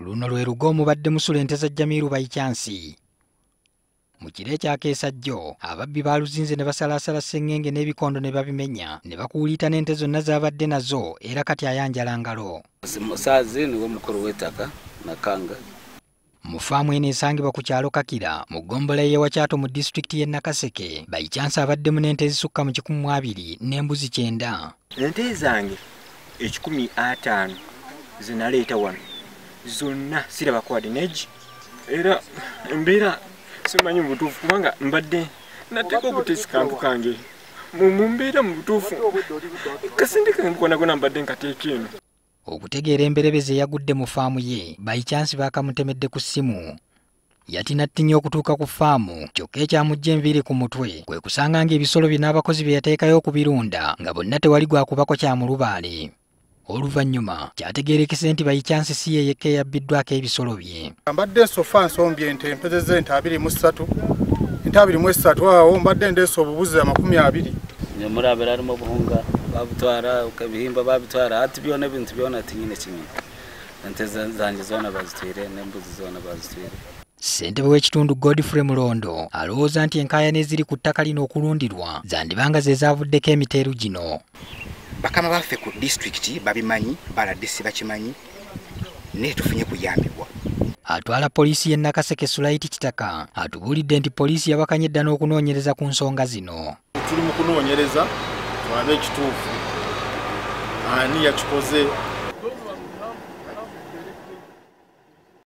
Luno lwe lugo omubadde musula ente za Jamiru Baikyansi. Mu kiro ekyakeesa jjo, ababbi baaluzinze ne basalaasala ssengenge n'ebikondo ne babimenya ne bakuuliita n'ente zonna z'abadde nazo era kati ayanjala ngalo. Musaazi niwe mukulu w'ettaka Nakanga. Mu faamu eno esangibwa ku kyalo Kakira mu ggombolola y'e Wakyato mu disitulikiti y'e Nakaseke, Baikyansi abaddemu n'ente ezisukka mu 120 n'embuzi 90. Ente zange 150 ze naleeta wano zonna sirabako wadde n'egi, era embeera simanyi mu butuufu kubanga mbadde nateeka obuteesi kantu kange mu mbeera mu butuufu kasente kange konakona mbadde nkateeka eno. Okutegeera emberebezi eyagudde mu faamu ye, Baikyansi baakamutemedde ku ssimu. Yatinattinya okutuuka ku faamu, kyokka ekyamuggya enviiri ku mutwe kwe kusanga ng'ebisolo bye n'abakozi bye yateekayo okubirunda nga bonna tewali gwakubako kyamulubaale. Oluvannyuma kyategeerekese nti Baikyansi si ye yekka eyabbiddwako ebisolo bye. Mbadde nsofa nsombye ente mpezezza ente 23, ente 23 awo mbadde ndeese obubuzi 20. Nyamurabera arimo buhunga babutwara ukabihimba babitwara ati byona ebintu byona tinyine kinyine. Ente zange zona bazitwire n'embuzi zona bazitwire. Ssentebe w'ekitundu Godfrey Mulondo alowooza nti enkaayana eziri ku ttaka lino okulundirwa zandibanga ze zaavuddeko emiteeru gino. Bakama baffe ku disitulikiti babimanyi, baladisi bakimanyi, naye tufunye kuyambibwa. Atwala poliisi y'e Nakaseke Sulaiti Kitaka atubuulidde nti poliisi yabakanye dda n'okunoonyereza ku nsonga zino. Tuli mu kunoonyereza tulabe ekituufu, ani yakikoze,